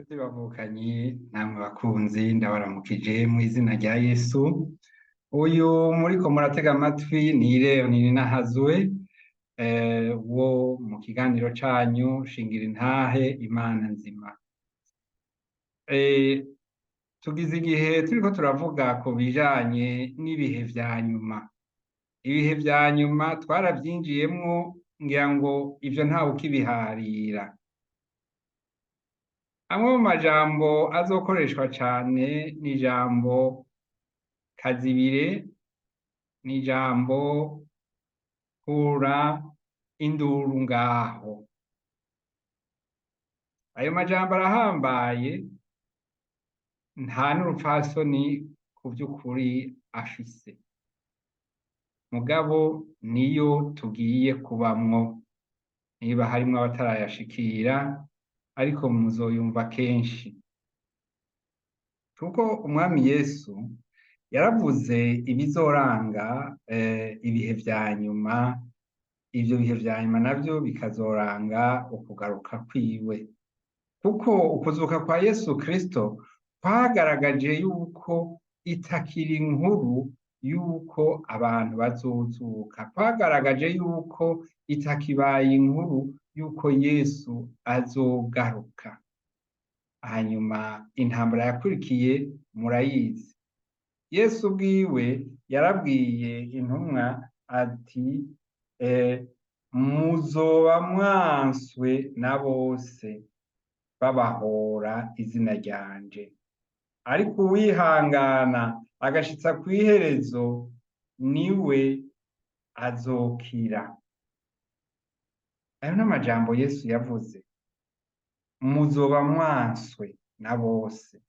Nshuti bavukanyi namwe bakunzi, ndabaramukije mw'izina rya Yesu. Uyu muriko muratega amatwi ni Irene Nininahazwe wo mu kiganiro canyu Shingira Intahe Imana Nzima. Tugize igihe turiko turavuga ku bijanye n'ibihe vya nyuma. Ibihe vya nyuma twaravyinjiyemwo, ngira ngo ivyo ntawukibiharira. Amwe mu majambo azokoreshwa cane ni ijambo kazibire, ni ijambo kura induru ngaho. Ayo majambo arahambaye, nta n'urupfasoni ku vy'ukuri afise. Mugabo niyo tugiye kubamwo, niba harimwo abatarayashikira, ariko muzoyumva kenshi. Kuko Umwami Yesu yaravuze ibizoranga ibihe vya nyuma, ivyo bihe vya nyuma navyo bikazoranga ukugaruka kwiwe. Kuko ukuzuka kwa Yesu Kristo kwagaragaje yuko itakiri inkuru yuko abantu bazozuka, kwagaragaje yuko itakibaye inkuru yuko Yesu azogaruka. Hanyuma intambara yakurikiye murayizi. Yesu ubwiwe yarabwiye intumwa ati muzoba mwanswe na bose babahora izina ryanje, ariko uwihangana agashitsa kw'iherezo niwe azokira. Ayo n'amajambo Yesu yavuze, muzoba mwanswe na bose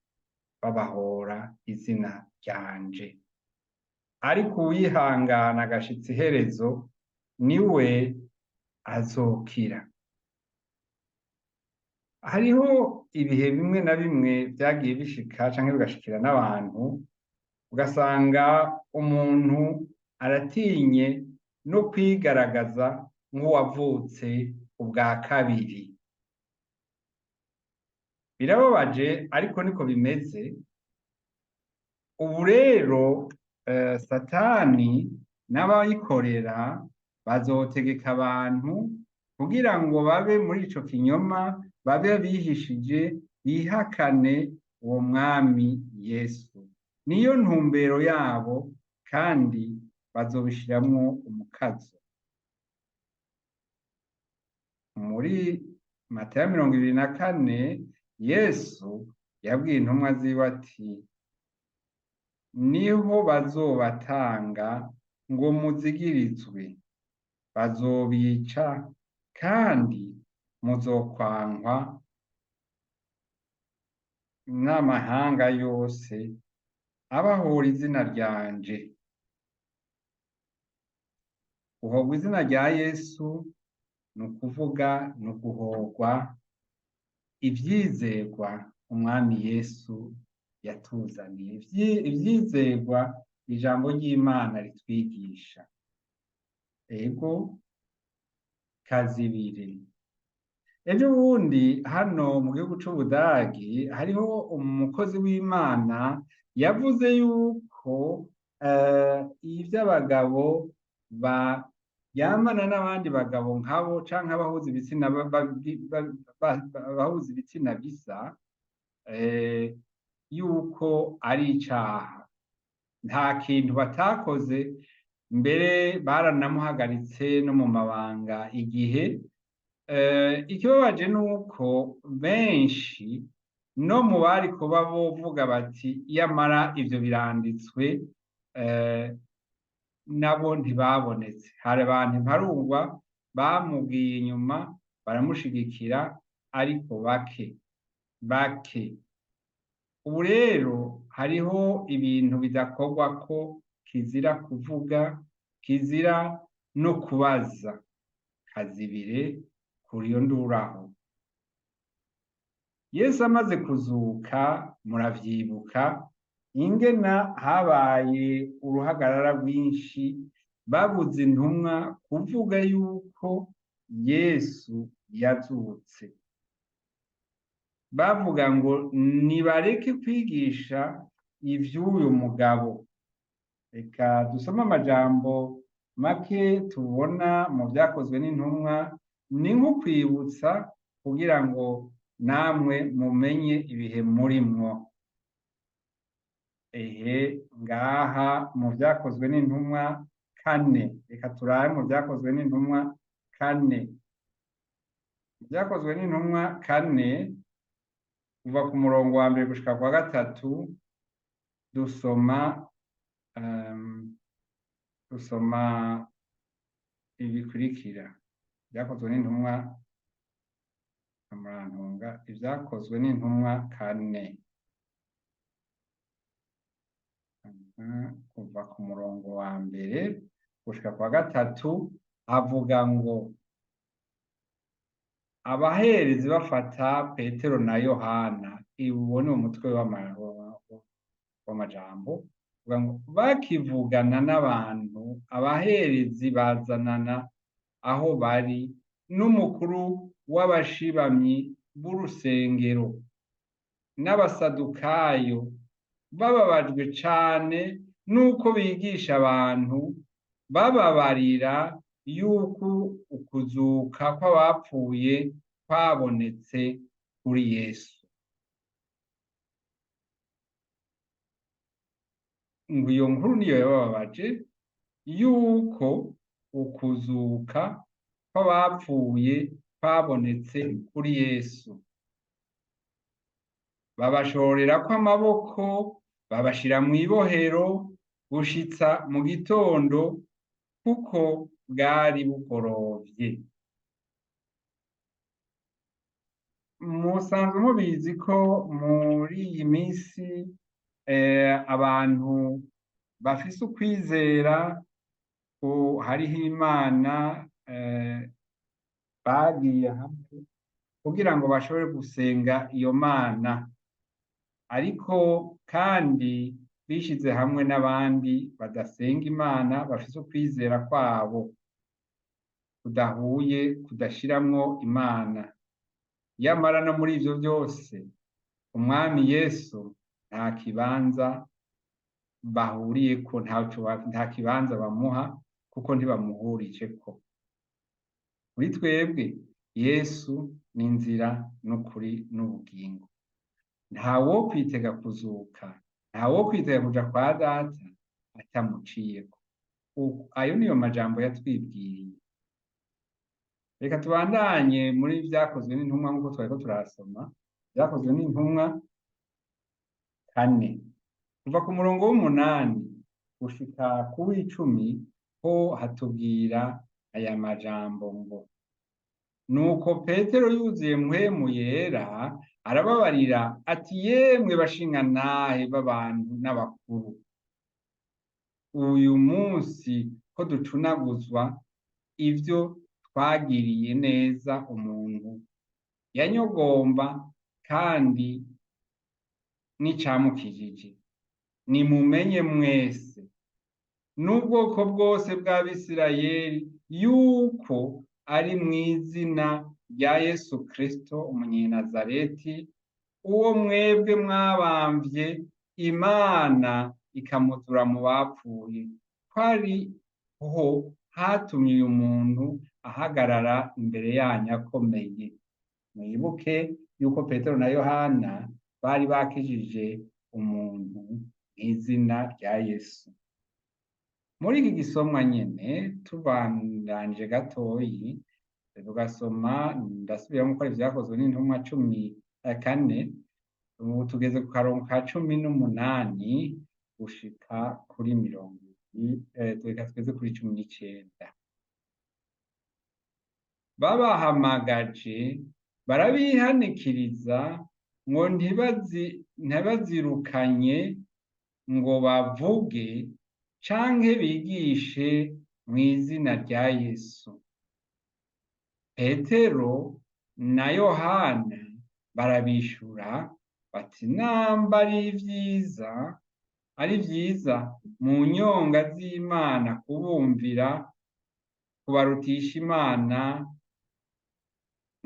babahora izina ryanje, ariko uwihangana agashitsa iherezo niwe azokira. Hariho ibihe bimwe na bimwe vyagiye bishika canke bigashikira n'abantu, ugasanga umuntu aratinye no kwigaragaza nk'uwavutse ubwa kabiri. Birababaje, ariko niko bimeze. Ubu rero Satani n'abayikorera bazotegeka abantu kugira ngo babe muri ico kinyoma, babe bihishije, bihakane uwo Mwami Yesu. Niyo ntumbero yabo, kandi bazobishiramwo umukazo. Muri Matayo 24, Yesu yabwiye intumwa ziwe ati niho bazobatanga ngo muzigirizwe, bazobica, kandi muzokwankwa n'amahanga yose abahora izina ryanje. Guhorwa izina rya Yesu ni ukuvuga ni uguhorwa ivyizerwa Umwami Yesu yatuzaniye, ivyizerwa ijambo ry'Imana ritwigisha. Ego kazibire. Ejo bundi hano mu gihugu c'Ubudagi hariho umukozi w'Imana yavuze yuko ivy'abagabo baryamana n'abandi bagabo nkabo canke abahuza ibitsina bisa, yuko ari icaha. Nta kintu batakoze, mbere baranamuhagaritse no mu mabanga igihe. Ikibabaje nuko benshi no mu bari kuba bovuga bati yamara ivyo biranditswe, nabo ntibabonetse. Hari abantu imparugwa bamubwiye inyuma baramushigikira, ariko bake bake. Ubu rero hariho ibintu bidakorwa ko kizira kuvuga, kizira no kubaza. Kazibire kuri iyo nduraho. Yesu amaze kuzuka, muravyibuka ingena habaye uruhagarara rwinshi, babuze intumwa kuvuga yuko Yesu yazutse. Bavuga ngo nibareke kwigisha ivy'uyu mugabo. Reka dusome amajambo make tubona mu vyakozwe n'intumwa, ni nko kwibutsa kugira ngo namwe mumenye ibihe murimwo. Ehe, ngaha mu vyakozwe n'intumwa 4, reka turabe mu vyakozwe n'intumwa 4. Mu vyakozwe n'intumwa 4, kuva ku murongo wa mbere gushika kwa 3, dusoma ibikurikira. Ivyakozwe n'intumwa, murantunga, ivyakozwe n'intumwa 4, kuva ku murongo wa mbere gushika kwa 3, avuga ngo abaherezi bafata Petero na Yohana. Uwo ni umutwe w'amajambo. Uvuga ngo bakivugana n'abantu, abaherezi bazanana aho bari n'umukuru w'abashibamyi b'urusengero n'abasadukayo, bababajwe cane n'uko bigisha abantu, bababarira yuko ukuzuka kw'abapfuye kwabonetse kuri Yesu. Ngo iyo nkuru niyo yabababaje, yuko ukuzuka kw'abapfuye kwabonetse kuri Yesu. Babashorerako amaboko, babashira mw'ibohero gushitsa mu gitondo, kuko bwari bugorovye. Musanzwe mubizi ko muri iyi minsi abantu bafise ukwizera ko hariho Imana, bagiye hamwe kugira ngo bashobore gusenga iyo Mana, ariko kandi bishize hamwe n'abandi badasenga Imana, bafise ukwizera kwabo kudahuye, kudashiramwo Imana. Yamara no muri ivyo vyose, Umwami Yesu nta kibanza bahuriyeko, nta kibanza bamuha, kuko ntibamuhurijeko. Muri twebwe Yesu ni inzira n'ukuri n'ubugingo. Ntawo kwitega kuzuka, ntawo kwitega kuja kwa Data atamuciyeko. Ayo niyo majambo yatwibwiriye. Reka tubandanye muri vyakozwe n'intumwa nk'uko twariko turasoma. Vyakozwe n'intumwa 4, kuva ku murongo w'8 gushika ku w'10, ho hatubwira aya majambo ngo: nuko Petero yuzuye Mpwemu Yera arababarira ati: yemwe bashingantahe b'abantu n'abakuru, uyu munsi ko ducunaguzwa ivyo twagiriye neza umuntu yanyogomba kandi n'icamukijije, nimumenye mwese n'ubwoko bwose bw'Abisirayeli yuko ari mw'izina rya Yesu Kristo umunyenazareti, uwo mwebwe mwabamvye, Imana ikamuzura mu bapfuye, ko ariho hatumye uyu muntu ahagarara imbere yanyu akomeye. Mwibuke yuko Petero na Yohana bari bakijije umuntu mw'izina rya Yesu. Muri iki gisomwa nyene tubandanije gatoyi tugasoma, ndasubiramo ko ivyakozwe n'intumwa 14, ubu tugeze ku karongo ka 18 gushika kuri 20, reka tugeze kuri 19. Babahamagaje barabihanikiriza ngo ntibazirukanye ngo bavuge canke bigishe mw'izina rya Yesu. Petero na Yohana barabishura bati: namba ari vyiza mu nyonga z'Imana kubumvira, kubarutisha Imana,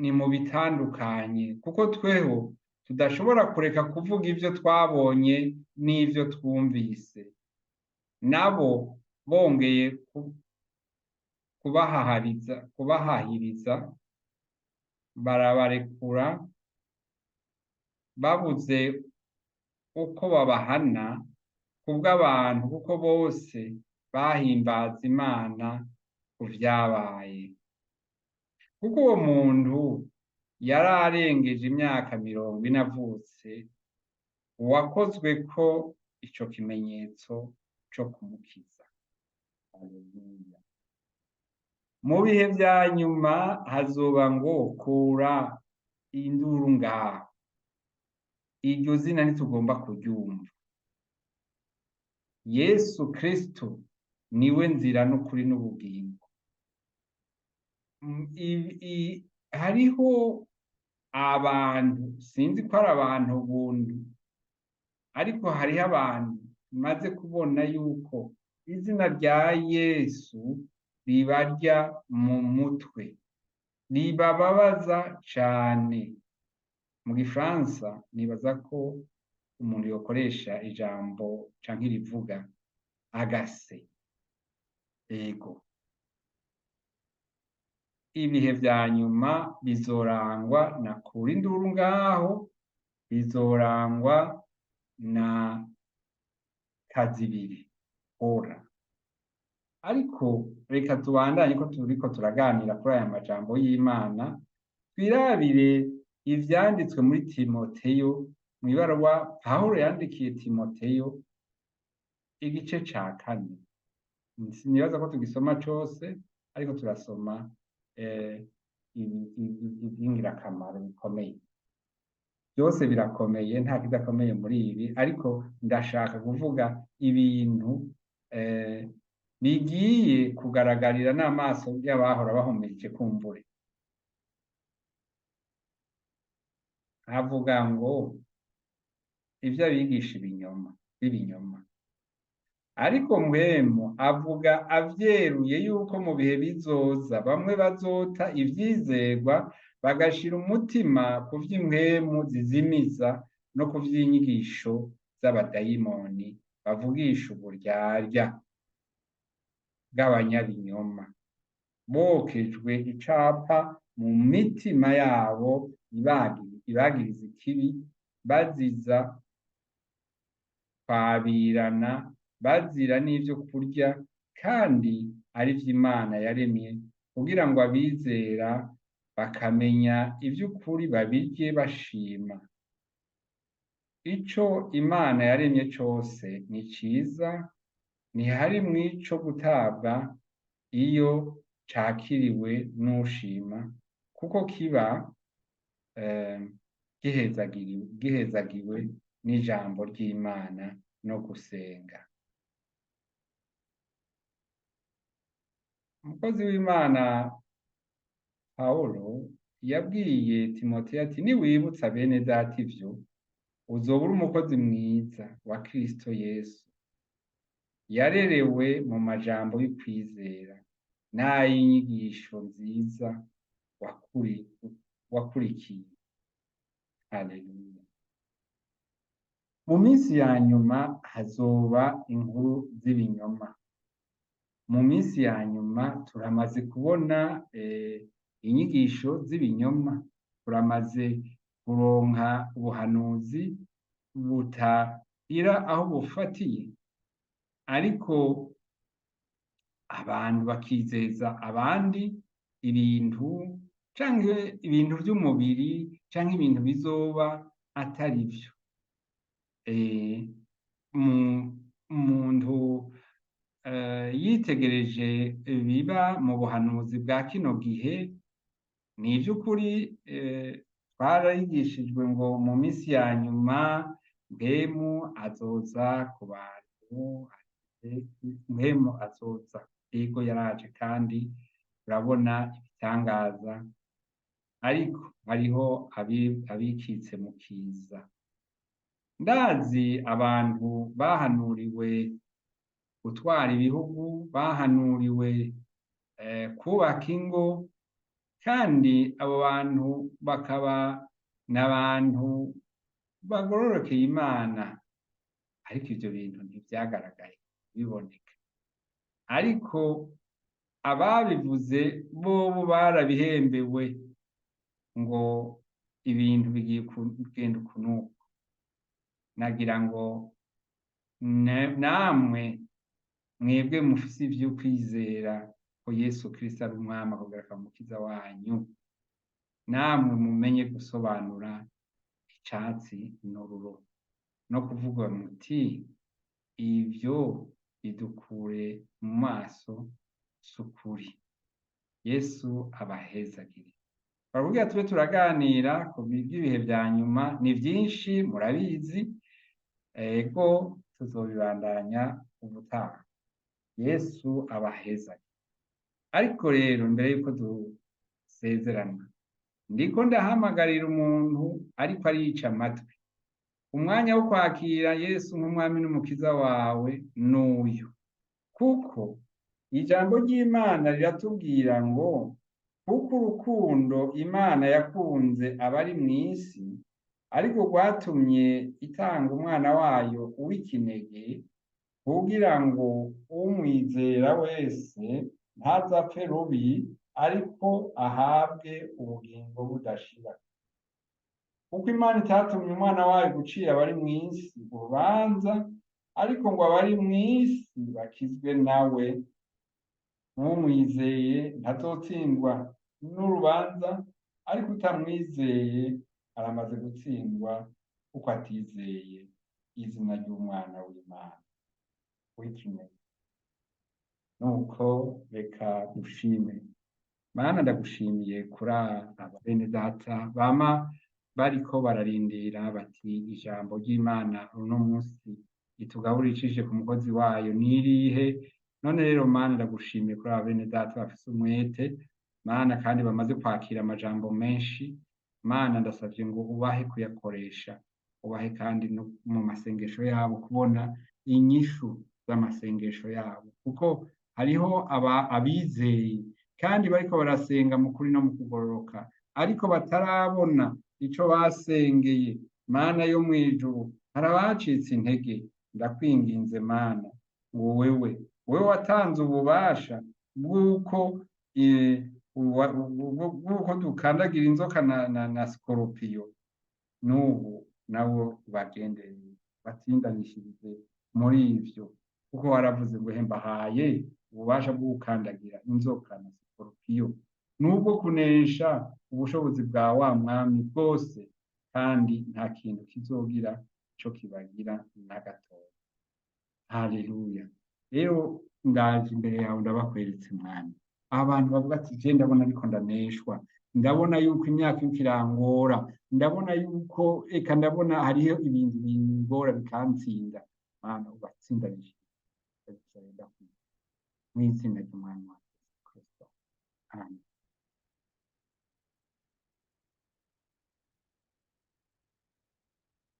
ni mu bitandukanye, kuko tweho Tudashobora kureka kuvuga ivyo twabonye n'ivyo twumvise. Nabo bongeye kubahahiriza, barabarekura, babuze uko babahana kubw'abantu, kuko bose bahimbaza Imana ku vyabaye. Kuko uwo muntu yari arengeje imyaka 40 avutse, uwakozweko ico kimenyetso co kumukiza. Haleluya. Mu bihe vya nyuma hazoba ngo kura induru ngaho. Iryo zina ntitugomba kuryumva. Yesu Kristo niwe nzira n'ukuri n'ubugingo. Hariho abantu, sinzi ko ari abantu buntu, ariko hariho abantu maze kubona yuko izina rya Yesu ribarya mu mutwe, ribababaza cane. Mu gifaransa nibaza ko umuntu yokoresha ijambo canke rivuga agase. Ego, ibihe vya nyuma bizorangwa na kura induru ngaho, bizorangwa na kazibiri hora. Ariko reka tubandanye ko turiko turaganira kuri aya majambo y'Imana, twirabire ivyanditswe muri Timoteyo, mw'ibaruwa Pawulo yandikiye Timoteyo, igice ca 4. Sinibaza ko tugisoma cose, ariko turasoma ivy'ingirakamaro bikomeye. Byose birakomeye, nta kidakomeye muri ibi, ariko ndashaka kuvuga ibintu bigiye kugaragarira n'amaso y'abahora bahumirije kumbure. Avuga ngo ivyo abigisha ibinyoma b'ibinyoma. Ariko Mpwemu avuga avyeruye yuko mu bihe bizoza bamwe bazota ivyizerwa, bagashira umutima ku vy'impwemu zizimiza no ku vy'inyigisho z'abadayimoni bavugisha uburyarya bw'abanyabinyoma, bokejwe icapa mu mitima yabo ibagiriza ikibi, baziza kwabirana, bazira n'ivyo kurya, kandi ari vy'Imana yaremye, kugira ngo abizera bakamenya ivy'ukuri babirye bashima. Ico Imana yaremye cose ni ciza, ntiharimwo ico gutabwa iyo cakiriwe n'ushima, kuko kiba gihezagiwe n'ijambo ry'Imana no gusenga. Umukozi w'Imana Pawulo yabwiye Timoteyo ati: niwibutsa bene data ivyo, uzoba uri umukozi mwiza wa Kristo Yesu, yarerewe mu majambo y'ukwizera n'ay'inyigisho nziza wakurikiye. Haleluya. Mu minsi ya nyuma hazoba inkuru z'ibinyoma. Mu minsi ya nyuma turamaze kubona inyigisho z'ibinyoma, turamaze kuronka ubuhanuzi butagira aho bufatiye, ariko abantu bakizeza abandi ibintu canke ibintu vy'umubiri canke ibintu bizoba atari vyo. Umuntu yitegereje biba mu buhanuzi bwa kino gihe, ni ivy'ukuri twarigishijwe ngo mu minsi ya nyuma Mpwemu azoza ku bantu, Mpwemu azoza. Ego yaraje kandi turabona ibitangaza, ariko hariho abikitse mu kiza. Ndazi abantu bahanuriwe gutwara ibihugu, bahanuriwe kubaka ingo, kandi abo bantu bakaba n'abantu bagororokeye Imana, ariko ivyo bintu ntivyagaragaye biboneka. Ariko ababivuze bobo barabihembewe ngo ibintu bigiye kugenda uku n'uku. Nagira ngo namwe mwebwe mufise ivy'ukwizera ko Yesu Kristo ari umwami akongera akaba umukiza wanyu, namwe mumenye gusobanura icatsi n'ururo, no kuvuga muti ivyo bidukure mu maso s'ukuri. Yesu abahezagire. Barugira tube turaganira ku by'ibihe vya nyuma, ni vyinshi murabizi, ego tuzobibandanya ubutaha. Yesu abahezagire. Ariko rero mbere yuko dusezerana, ndiko ndahamagarira umuntu ariko arica amatwi. Umwanya wo kwakira Yesu nk'umwami n'umukiza wawe n'uyu, kuko ijambo ry'Imana riratubwira ngo kuko urukundo Imana yakunze abari mw'isi ariko rwatumye itanga umwana wayo uw'ikinege, kugira ngo umwizera wese ntazapfe rubi, ariko ahabwe ubugingo budashira. Kuko Imana itatumye umwana wayo gucira abari mw'isi urubanza, ariko ngo abari mw'isi bakizwe nawe. Umwizeye ntazotsindwa n'urubanza, ariko utamwizeye aramaze gutsindwa kuko atizeye izina ry'umwana w'Imana w'ikinege. Nuko reka dushime. Mana, ndagushimiye kuri aba bene data bama bariko bararindira bati ijambo ry'Imana uno munsi itugaburira icishije ku mukozi wayo nirihe? None rero Mana, ndagushimiye kuri aba bene data bafise umwete, Mana, kandi bamaze kwakira amajambo menshi. Mana, ndasavye ngo ubahe kuyakoresha, ubahe kandi no mu masengesho yabo kubona inyishu z'amasengesho yabo, kuko hariho abizeye kandi bariko barasenga mu kuri no mu kugororoka, ariko batarabona ico basengeye. Mana yo mw'ijuru, hari abacitse intege. Ndakwinginze Mana, ngo wewe watanze ububasha bw'uko bw'uko dukandagira inzoka na sikoropiyo, n'ubu nabo bagendereye batsindanishirize muri ivyo, kuko waravuze ngo mbahaye ububasha bwo gukandagira inzoka na sikoropiyo, nubwo kunesha ubushobozi bwa wa mwami bwose, kandi nta kintu kizogira ico kibagira na gatoya. Haleluya. Rero ndaje imbere yawe, ndabakweretse Mwami. Abantu bavuga ati je ndabona ariko ndaneshwa, ndabona yuko imyaka iriko irangora, ndabona yuko eka ndabona hariho ibintu bingora bikantsinda. Mana, ubatsindanishirize mw'izina ry'Umwami wacu Yesu Kristo. Amen.